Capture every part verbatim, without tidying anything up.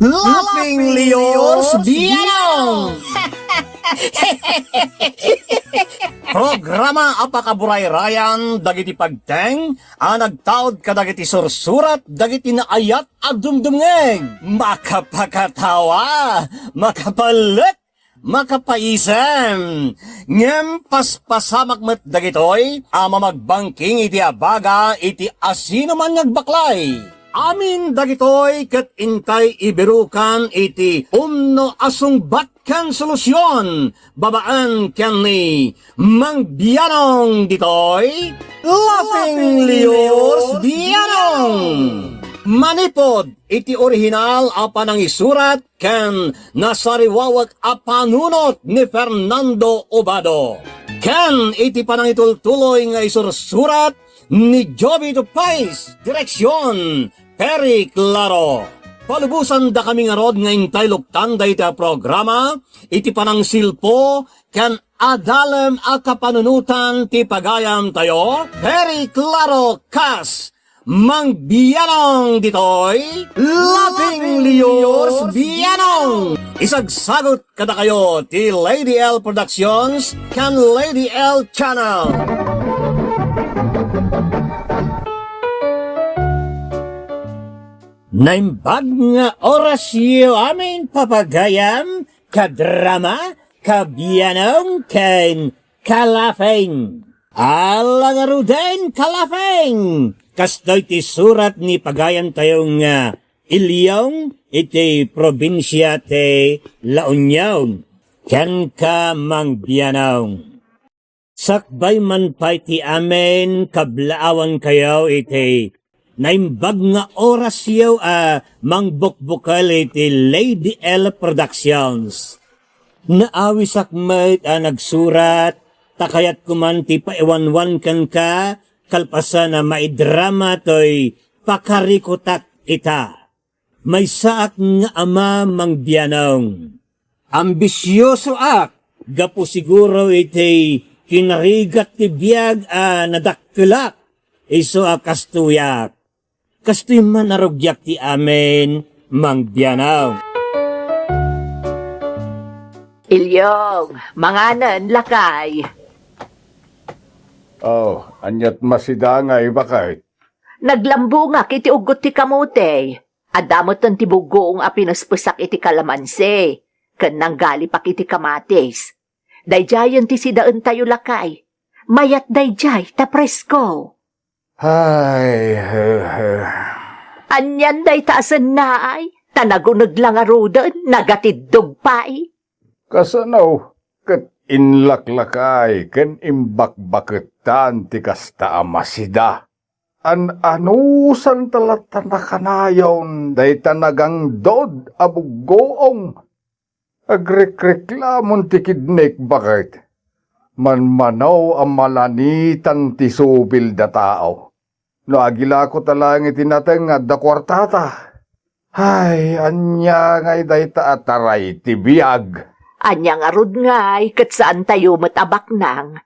Laughing Leos Bianong! Programa a pakaburayrayan dagiti pagteng a nagtaud kadagiti sursurat dagiti naayat a dumdumngeg. Makapakatawa, makapalek, makapaisem. Ngem paspasamak met dagitoy a mamagbangking iti abaga iti asinoman nga agbaklay. Amin dagitoy ket intay ibirukan iti umno a sungbat ken solusion babaen ken ni Mang Bianong ditoy, Laughing Leos Bianong. Manipud iti orihinal a panangisurat ken nasariwawek a panunot ni Fernando Obado, ken iti panangitultuloy nga isursurat ni Jovito Pais, direksion, Perry Claro. Palubosan dakami ngarud nga intay luktan dayta a programa iti panangsilpo ken adalem a kapanunotan ti pagayam tayo, Perry Claro kas Mang Bianong ditoy, Laughing Leos Bianong. Isagsagut kadakayo ti Lady L Productions ken Lady L Channel. Naimbag nga orasyo amin, papagayam, kadrama, kabianong, ken kalafeng. Ala ngaruden, kalafeng! Kastoy ti surat ni pagayam tayo nga Ilyong iti probinsia ti La Union. Kenka, Mang Bianong. Sakbay man pay ti amin, kablaawankayo iti naimbag nga orasyo a mangbukbukel iti Lady L Productions. Naawisak met a nagsurat, ta kayatko man ti paiwanwan kenka, kalpasan a maidrama toy pakarikutak ita. Maysaak nga ama, Mang Bianong. Ambisiosoak, gapu siguro iti kinarigat ti biag a nadakkelak, isu a kastoyak. Kastoy man a rugiak ti amin, Mang Bianong. Ilyong, manganen, lakay. Oh, aniat masida nga ibaket? Naglambungak iti uggot ti kamote. Adda metten ti buggoong a pinespesak iti kalamansi, ken nanggalipak iti kamatis. Daydiayen ti sidaentayo, lakay. Mayat daydiay ta presko. Ay, he, he. Anian dayta a sennaay, ta naguneg la ngaruden, nagatiddog pay. Kasano ket inlaklakay ken imbakbakettan ti kasta a masida? An-anusanta latta nakanayon dayta nagangdod a buggoong? Agrikreklamon ti kidnik, baket. Manmanaw a malanitan ti subil da tao. No agilako ta laeng iti nateng nga adda kuartata. Ay, ania ngay dayta a taray ti biag? Ania ngarud ngay ket saantayo met a baknang?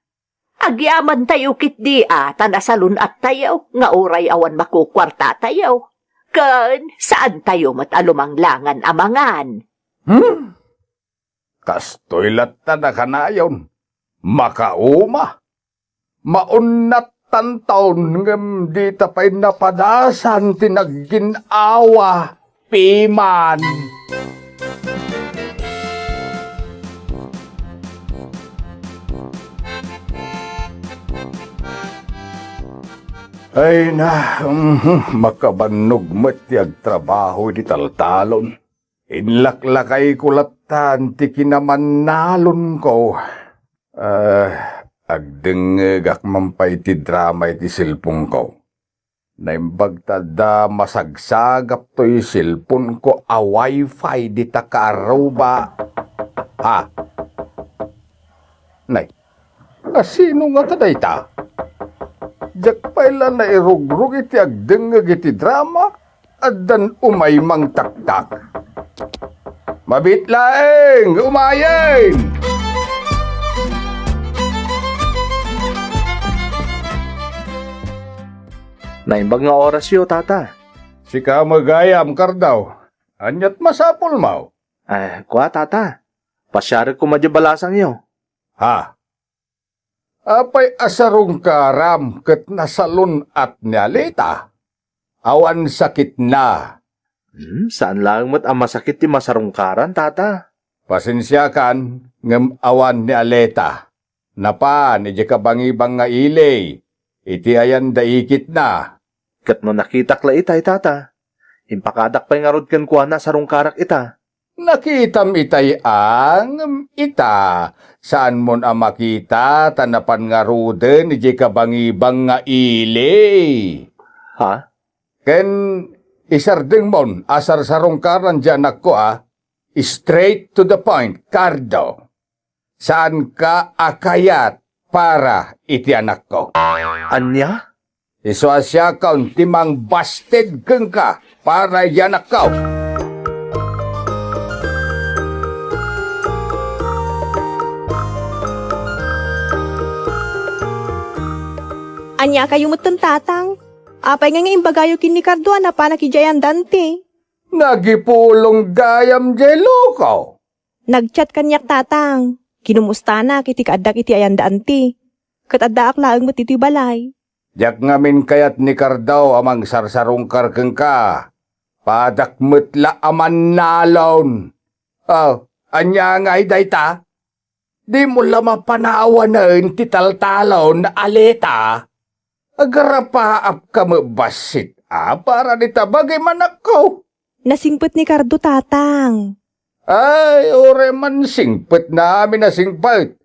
Agyamantayo ketdi a ta nasalun-attayo nga uray awan makukuartatayo, ken saantayo met a lumanglangan a mangan. Hmm? Kastoy latta nakanayon. Makauma. Maunnattanton ngem dita pay napadasan ti naggin-awa. Piman. Ay na, mhm, makabannog met ti agtrabaho iti taltalon. Inlaklakayko lattan ti kinamannalonko. Ah, agdengngegak man pay ti drama iti cellphone-ko. Naimbag ta adda masagsagap toy cellphone-ko a wifi dita kaaruba. Ha? Nay, asino ngata dayta? Diak pay la nairugrog iti agdengngeg iti drama, addan umay mangtaktak. Mabiit laeng, umayen! Naimbag nga orasyo, Tata. Sika met gayam, Kardaw. Ania't masapulmo? Eh, kua, tata. Pasiarek koma diay balasangyo. Ha? Apay a sarungkaram ket nasalun-at ni Aleta? Awan sakitna. Hmm, saan laeng met a masakit ti masarungkaran, tata. Pasensiakan, ngem awan ni Aleta. Napan idiay kabangibang nga ili, iti ayan da ikitna. Ket no nakitak la itay, tata, impakadak pay ngarud kenkuana a sarungkarak ita. Nakitam itay a, ngem ita, saanmon a makita ta napan ngaruden idiay kabangibang nga ili. Ha? Ken isardengmon a sarsarungkaran diay anakko a, straight to the point, Cardo. Saanka a kayat para iti anakko. Ania? Isu a siakon ti mangbasted kenka para iti anakko. Ania kayo metten, tatang? Apay nga nga imbagayo ken ni Cardo a napanak idiay ayan da anti? Nagipulong gayam diay loko. Nag-chat kaniak, tatang. Kinumustanak iti kaaddak iti ayan da anti. Ket addaak laeng met ditoy balay. Diak ngamin kayat ni Cardo a mangsarsarungkar kenka. Padak met la a mannalon. Oh, ania ngay dayta? Dimo la mapanawanen ti taltalon, Aleta? Agarapaapka met bassit a para dita bagim anakko. Nasingpet ni Cardo, tatang. Ay, uray man singpetna amin a singpet.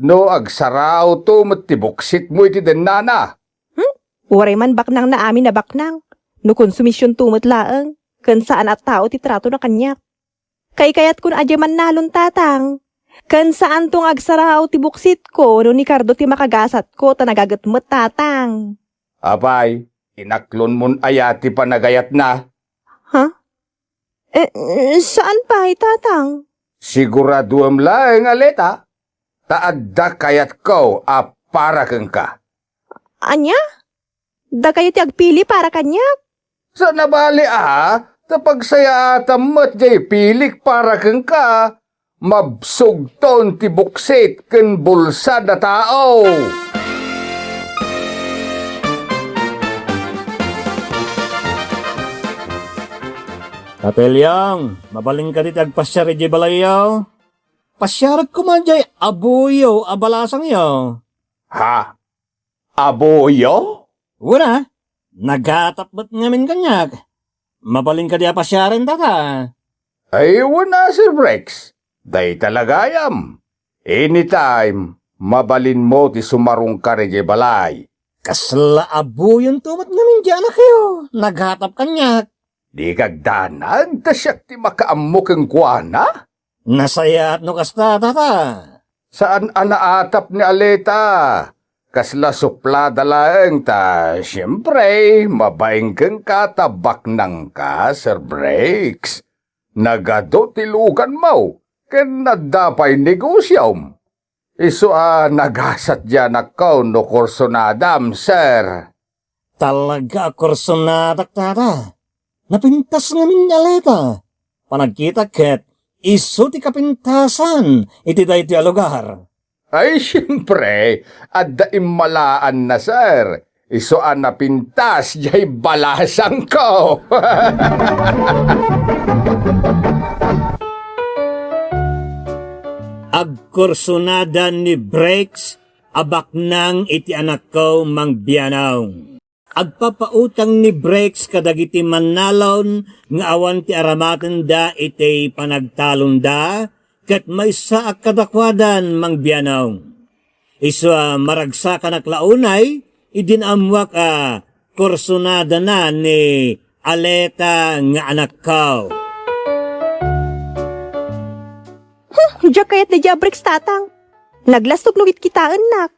No agsaraawto met ti buksitmo iti dennana. Hmm? Uray man baknangna amin a baknang. No konsumisionto met laeng, ken saan a tao ti tratona kaniak. Kaykayatko a diay mannalon, tatang. Ken saanto nga agsaraaw ti buksitko no ni Cardo ti makagasatko ta nagaget met, tatang. Apay, inaklonmon aya ti panagayatna? Ha? Eh, saan pay, tatang? Siguraduem laeng, Aleta, ta adda kayatko a para kenka. Ania? Dakayo ti agpili para kaniak? Saan a bali a, ta pagsayaatam met diay pilik para kenka, mabsugton ti buksit ken bulsad a tao. Kapelyang, mabalin kadi ti agpasiar idiay balayyo? Pasiarek koma diay abuyo a balasangyo. Ha? Abuyo? Wen a, nagatap met ngamin kaniak. Mabalin kadi a pasiaren, tata? Ay, wen a, Sir Brex. Dayta la gayam. Anytime, mabalinmo ti sumarungkar idiay balay. Kasla abuyonto met ngamin diay anakyo. Nagatap kaniak. Dika agdanag ta siak ti makaammo kenkuana? Nasayaat no kasta, tata. Saan a naatap ni Aleta. Kasla suplada laeng ta, siempre, mabain kenka ta baknangka, Sir Brex. Nagadu ti luganmo, ken adda pay negosiom. Isu a nagasat diay anakko no kursunadam, sir. Talaga a kursunadak, tata. Napintas ngamin ni Aleta. Panagkitak ket isu ti kapintasan iti daytoy a lugar. Ay, siempre, adda immalaanna, sir. Isu a napintas diay balasangko. Agkursunada ni Brex a baknang iti anakko, Mang Bianong. Agpapautang ni Brex kadagiti mannalon nga awan ti aramatenda iti panagtalonda, ket maysaak kadakuadan, Mang Bianong. Isu a maragsakanak la unay idi naammoak a kursunadana ni Aleta nga anakko. Huh, diak kayat daydiay a Brex, tatang. Naglastog no kitkitaennak.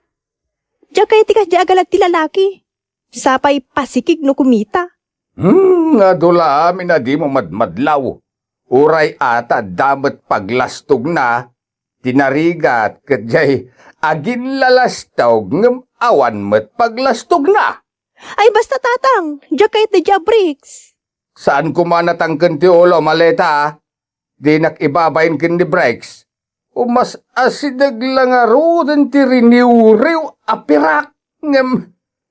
Diak kayat ti kasdiay a galag ti lalaki. Sapay pasikig no kumita. Hmm, adu la amin a dimo madmadlaw. Uray a ta adda met paglastogna, ti narigat ket diay aginlalastog ngem awan met paglastogna. Ay, basta, tatang, diak kayat daydiay a Brex. Saan koma natangken ti ulom, Aleta, a. Dinak ibabain ken ni Brex. Umas-asideg la ngaruden ti riniwriw a pirak, ngem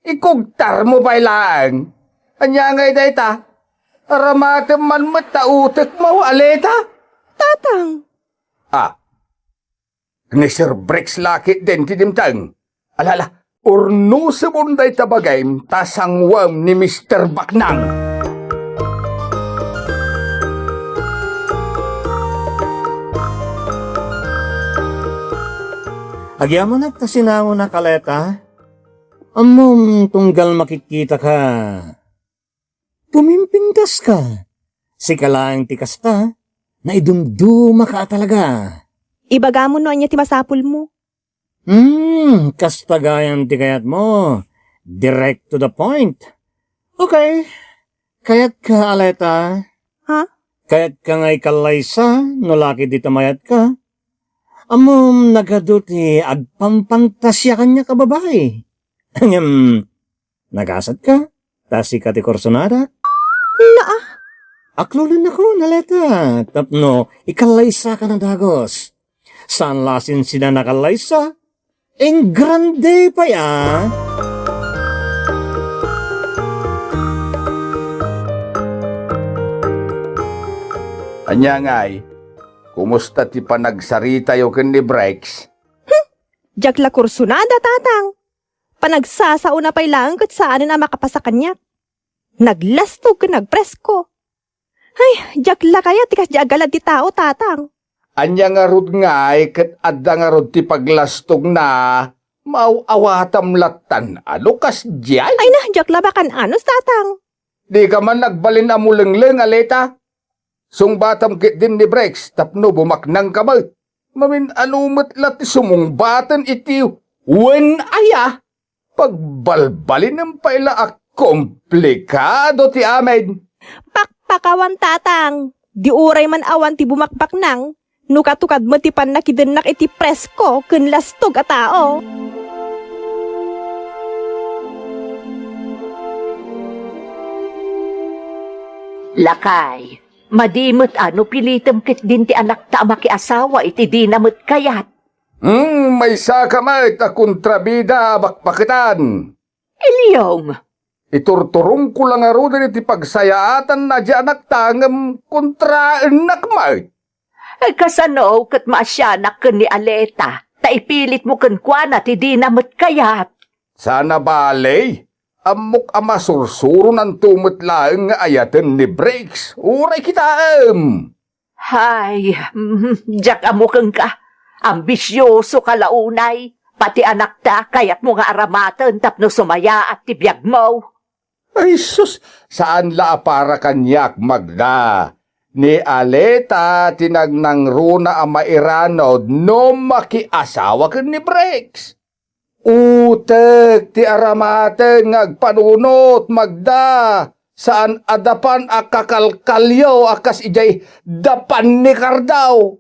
ikugtarmo pay laeng. Ania ngay dayta? Aramatem man met ta utekmo, Aleta? Tatang! Ah, ni Sir Brex la ketdin ti dimteng. Ala, ala, urnusemon dayta bagim ta sanguem ni Mister Baknang. Agyamanak ta sinangonak, Aleta. Ammom, tunggal makitkitaka, pumimpintaska. Sika laeng ti kasta, naidumdumaka a talaga. Ibagam no ania ti masapulmo. Hmm, kasta gayam ti kayatmo. Direct to the point. Okay. Kayatka, Aleta? Ha? Kayatka nga ikallaysa no la ketdi ta mayatka? Ammom, nagadu ti agpampantasia kaniak a babai. Ngem, nagasatka, ta sika ti kursunada. Naa. Aklonennakon, Aleta, tapno ikallaysaka a dagus. Saan la a sinsinanaka a kallaysa. Engrande pay a. Ania ngay, kumusta ti panagsaritayo ken ni Brex? Diak la kursunada, Tatang. Panagsasaona pay laeng ket saanen a makapasa kaniak. Naglastog ken nagpresko. Ay, diak la kayat ti kasdi a galad ti tao, Tatang. Ania ngarud ngay ket adda ngarud ti paglastogna? Maaw-awatam lattan a no kasdiay. Ay na, diak la makan-anos, Tatang. Dika man agbalin a mulengleng, Aleta. Sungbatam ketdin ni Brex tapno bumaknangka met. Mamin-ano met la ti sumungbaten iti wen aya? Pagbalbalinem pay la a komplikado ti amin. Pakpakawan, Tatang. Di uray man awan ti bumakbaknang, no katukad met ti pannakidennak iti presko ken lastog a tao. Lakay, madi met a no pilitem ketdin ti anakta a makiasawa iti dina met kayat. Hmm, maysaka met a kontrabida a bakbaketan. Ilyong. Iturturongko la ngaruden iti pagsayaatanna diay anakta ngem kontraennak met. Ay, kasano ket maasianak ken ni Aleta, ta ipilitmo kenkuana ti dina met kayat? Saan a bale, ammok a masursuronanto met laeng nga ayaten ni Brex, uray kitaem. Hay, mm, diak ammo kenka. Ambisioso ka la unay. Pati anakta, kayatmo nga aramaten tapno sumayaat ti biagmo. Ay sus, saan la a para kaniak, Magda. Ni Aleta ti nagnangruna a mairanod no makiasawa ken ni Brex. Utek ti aramaten nga agpanunot, Magda. Saan a dapan a kakalkalyo a kas idiay dapan ni Kardao.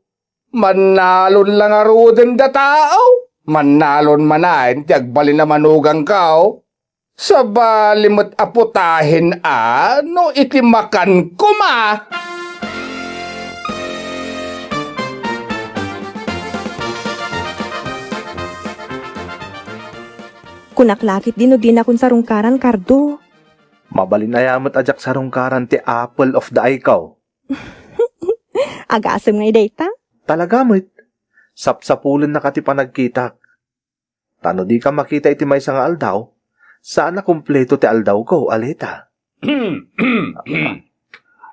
Mannalon la ngaruden da tao. Mannalon manen ti agbalin a manugangko. Sabali met a putahen a no iti makan koma. Kunak la ketdi no dinakon sarungkaran, Kardo. Mabalin aya met a diak sarungkaran ti apple of the eye ko? Agasem ngay dayta? Talaga met. Sapsapulennaka ti panagkitak. Ta no dika makita iti maysa nga aldaw, saan a kumpleto ti aldawko, Aleta.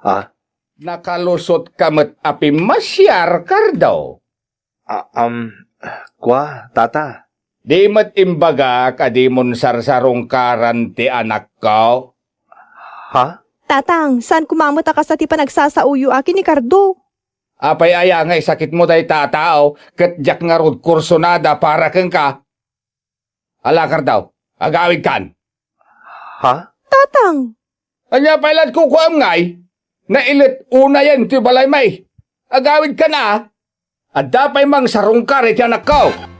Ah? Nakalusotka met a pimmasiar, Kardo. Ah, um, kua, tata. Di met imbagak a dimon sarsarungkaran ti anakko? Ha? Tatang, saan koma met a kasta ti panagsasaoyo a ken ni Kardo? Apay aya nga isakitmo dayta a tao ket diak ngarud kursunada para kenka? Ala, Kardo, agawidkan. Ha? Tatang! Ania pay la't kukuam ngay? Nailet unayen ti balaymi. Agawidkan a. Adda pay mangsarungkar iti anakko.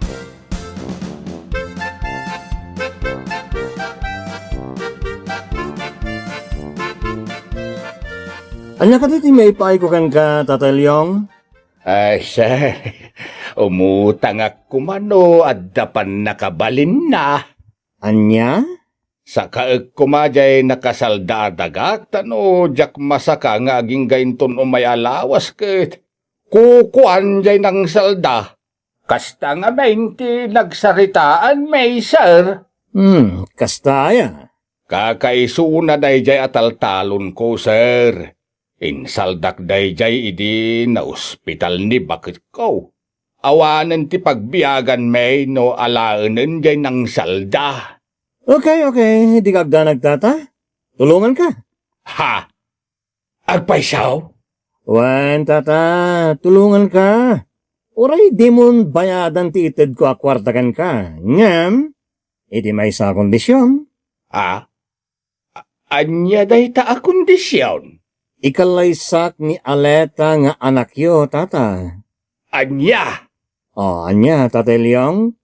Ania kadi ti maipaayko kenka, Tatay Leong? Ay, sir, umutangak koma no adda pannakabalinna. Ania? Sakaek koma jay nakasalda a dagak, ta no diak masaka nga agingga inton umay a lawas ket kukuan jay nangsalda. Kasta ngamin ti nagsaritaanmi, sir. Hmm, kasta aya? Kakaisuna dayjay a taltalonko, sir. Insaldak dayjay idi naospital ni baketko. Awanen ti pagbiaganmi no alaenen jay nangsalda. Okay, okay. Dika agdanag, tata. Tulonganka. Ha? Agpayso? Wen, tata, tulonganka. Uray dimon bayadan ti itedko a kuarta kenka. Ngem, iti maysa a kondision. A? A-, ania dayta a kondision? Ikallaysak ni Aleta nga anakyo, tata. Ania? O, ania, Tatay Leong?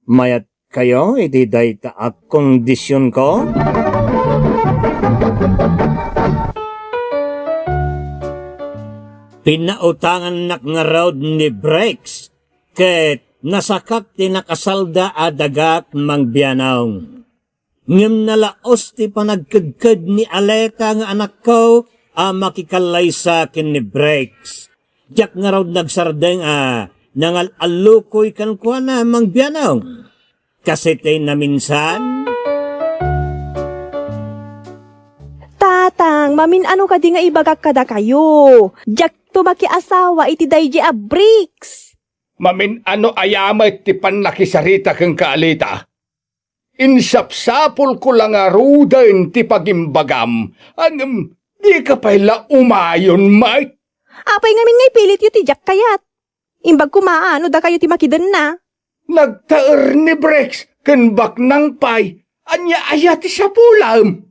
Mayatkayo iti dayta a kondisionko? Pinautangannak ngarud ni Brex ket nasakak ti nakasalda a dagak, Mang Bianong. Ngem nalaos ti panagkedked ni Aleta nga anakko a makikallaysa ken ni Brex. Diak ngarud nagsardeng a nangal-allukoy kenkuana, Mang Bianong. Kasi ti naminsan. Tatang, mamin-ano kadi nga ibagak kadakayo? Diakto makiasawa iti daydi a Brex. Mamin-ano aya met ti pannakisarita kenka, Aleta? Insapsapulko la ngaruden ti pagimbagam, ngem dika pay la umayon met. Apay ngamin nga ipilityo ti diak kayat? Imbag koma a no dakayo ti makidenna. Nagtaer ni Brex ken baknang pay. Ania aya ti sapulem?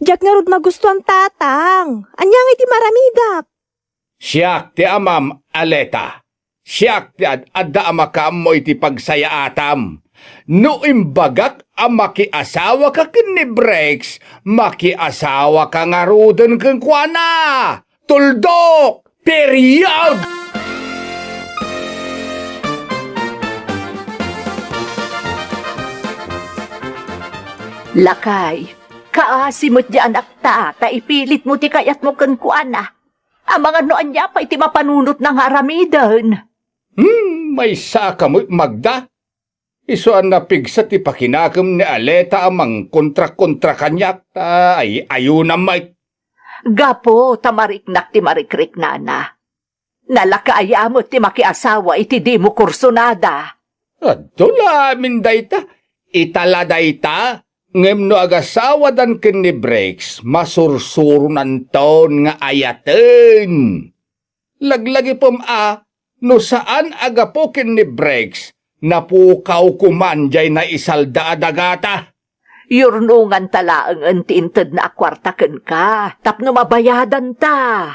Diak ngarud magustuan, Tatang. Ania ngay ti maramidak? Siak ti amam, Aleta. Siak ti ad-adda a makaammo iti pagsayaatam. No imbagak a makiasawaka ken ni Brex, makiasawaka ngaruden kenkuana. Tuldok! Period! Lakay, kaasi met di anakta, ta ipilitmo ti kayatmo kenkuana. Amangan no ania pay ti mapanunotna nga aramiden. Hmm, maysaka met, Magda. Isu a napigsa ti pakinakem ni Aleta a mangkontrakontra kaniak, ta ay-ayuna met. Gapu ta mariknak ti marikriknana. Nalaka aya met ti makiasawa iti dimo kursunada. Adu la amin dayta. Ita la dayta. Ngem no agasawadan ken ni Brex, masursuronanton nga ayaten. Laglagipem a, no saan a gapu ken ni Brex, napukaw koman jay naisalda a dagata. Yurnonganta laengen ti intedna a kuarta kenka tapno mabayadanta.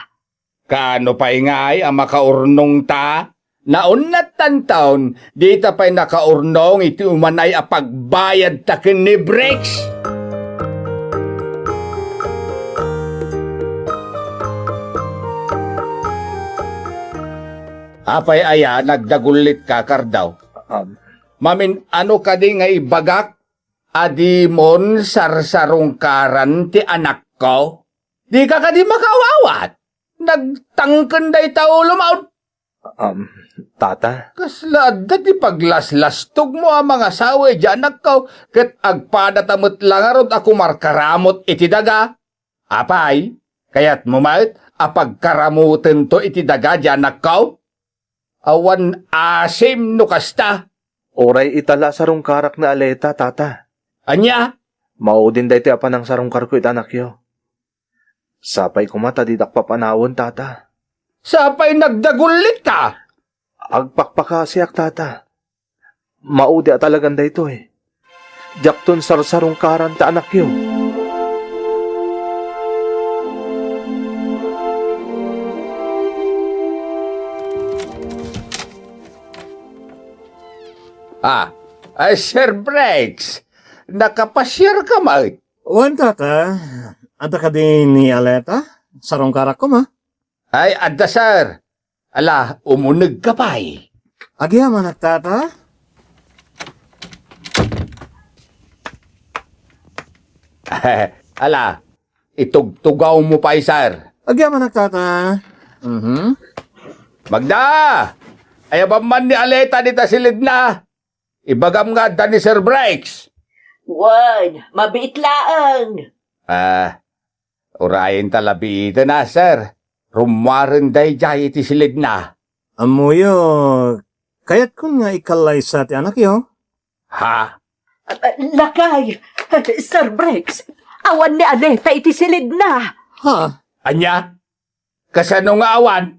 Kaano pay ngay a makaurnongta? Naunnattanton, dita pay nakaurnong iti umanay a pagbayadta ken ni Briggs. Apay aya, nagdagullitka, Kardao? Um, Mamin-ano kadi nga ibagak a dimon sarsarungkaran ti anakko? Dika kadi makaawat? Nagtangken dayta ulom, aw? Um, Tata? Kasla adda ti paglaslastogmo a mangasawa idiay anakko, ket agpadata met la ngarud a kumarkaramot iti daga? Apay, kayatmo met a pagkaramotento iti daga diay anakko? Awan asim no kasta. Uray ita la a sarungkarak ni Aleta, Tata. Ania? Maudin daytoy a panangsarungkarko iti anakyo. Sapay koma ta didak papanawen, Tata. Sapay nagdagullitka? Agpakpakasiak, Tata. Maudi a talagan daytoy. Diakton sarsarungkaran ti anakyo. Ah, ay, Sir Briggs, nakapasiarka met? Wen, Tata. Adda kadi ni Aleta? Sarungkarak koma. Ay, adda, sir. Ala, umunegka pay. Agyamanak, tata? Ala, itugtugawmo pay, sir. Agyamanak, tata? Mhm. Magda! Ayaban man ni Aleta dita silidna. Ibagam nga adda ni Sir Breaks. Wen, mabiit laeng. Ah, urayen ta labiiten a, sir. Rummuaren daydiay iti silidna. Ammoyo, kayatkon nga ikallaysa ti anakyo. Ha? Ah, lakay, Sir Breaks, awan ni Aleta iti silidna. Ha? Ania? Kasano nga awan?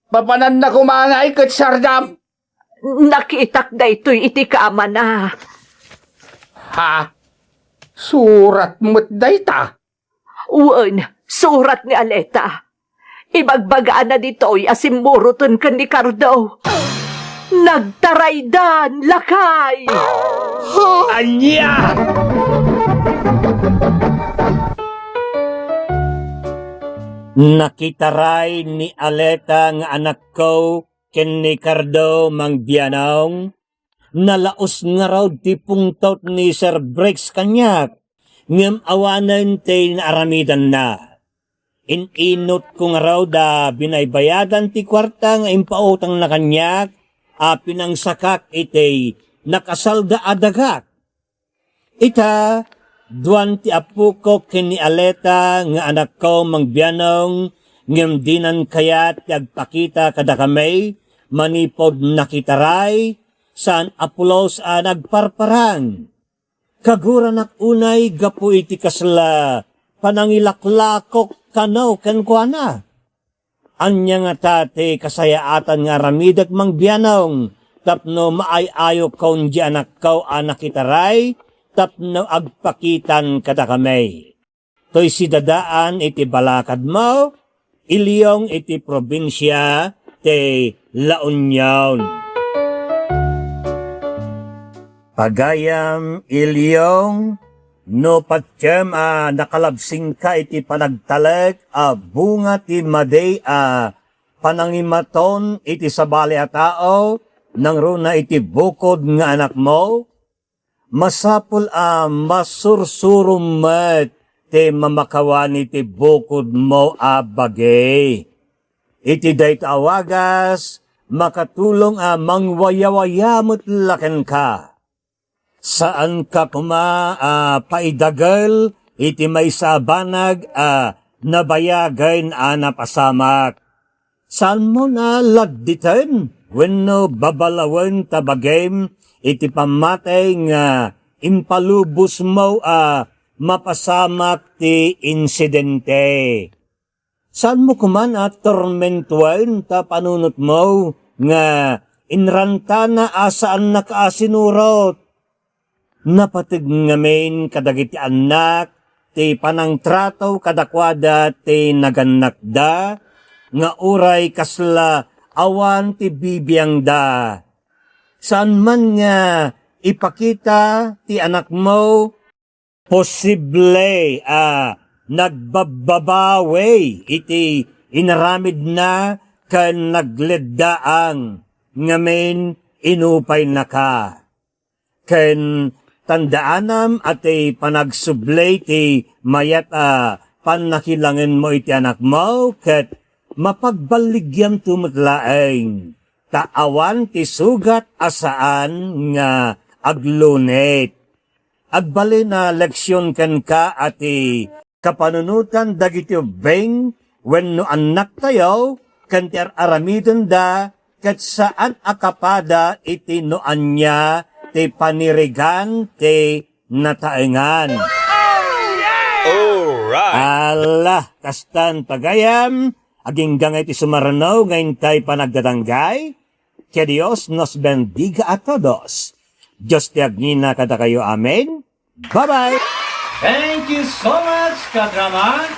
Mapananna koma ngay ket sardam? Nakitak daytoy iti kamana. Ha? Surat met dayta? Wen, surat ni Aleta. Ibagbagana ditoy a simmuroten ken ni Cardo. Nagtaraydan, lakay! Ania? Nakitaray ni Aleta nga anakko ken ni Cardo, Mang Bianong. Nalaus ngarud ti pungtot ni Sir Briggs kaniak, ngem awanen ti naaramidanna. In-inutko ngarud a binaybayadan ti kuarta nga impautangna kaniak a pinangsakak iti nakasalda a dagak. Ita, duan ti apok ken ni Aleta nga anakko, Mang Bianong, ngem dinan kayat ti agpakita kadakami manipud nakitaray, saan a pulos a nagparparang. Kaguranak unay gapu iti kasla panangilaklakok kano kenkuana. Ania ngata ti kasayaatan nga aramidek, Mang Bianong, tapno maay-ayokon di anakko a nakitaray tapno agpakitan kadakami? Toy sidadaan iti balakadmo, Iliong iti probinsia ti La Union. Pagayam, Iliong, no patiem a nakalabsingka iti panagtalek a bunga ti madi a panangimaton iti sabali a tao, nangruna iti bukod nga anakmo, masapul a masursurom met ti mamakawan iti bukodmo a bagi. Iti dayta a wagas, makatulong a mangwayawaya met la kenka. Saanka koma a paidagel iti maysa a banag a nabayagen a napasamak. Saanmo a ladditen wenno babalawen ta bagim iti pammatey nga impalubosmo a mapasamak ti insidente. Saanmo koma a tormentuen ta panunotmo nga inrantana a saannaka a sinurot. Napateg ngamin kadagiti annak ti panangtrato kadakuada ti nagannakda nga uray kasla awan ti bibiangda. Saan man nga ipakita ti anakmo, posible a nagbabbabawi iti inaramidna ken nagleddaang ngamin inupaynaka. Ken tandaanam a ti panagsubli ti mayat a pannakilangenmo iti anakmo ket mapagballigianto met laeng, ta awan ti sugat a saan nga aglunit. Agbalin a leksion kenka a ti kapanunotan dagiti ubbing wenno annaktayo ken ti ar-aramidenda ket saan a kapada iti no ania ti panirigan ti nataengan. Alright. Ala, kastan pagayam, agingga nga iti sumarno nga intay panagdadanggay. Que Dios nos bendiga a todos. Dios ti agngina kadakayo. Amen. Bye-bye! Thank you so much, kadrama!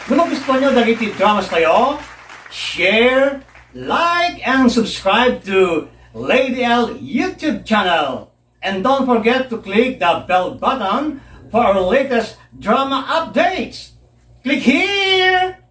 No magustuhan nyo dagiti dramas tayo, share, like, and subscribe to Lady L YouTube channel. And don't forget to click the bell button for our latest drama updates. Click here!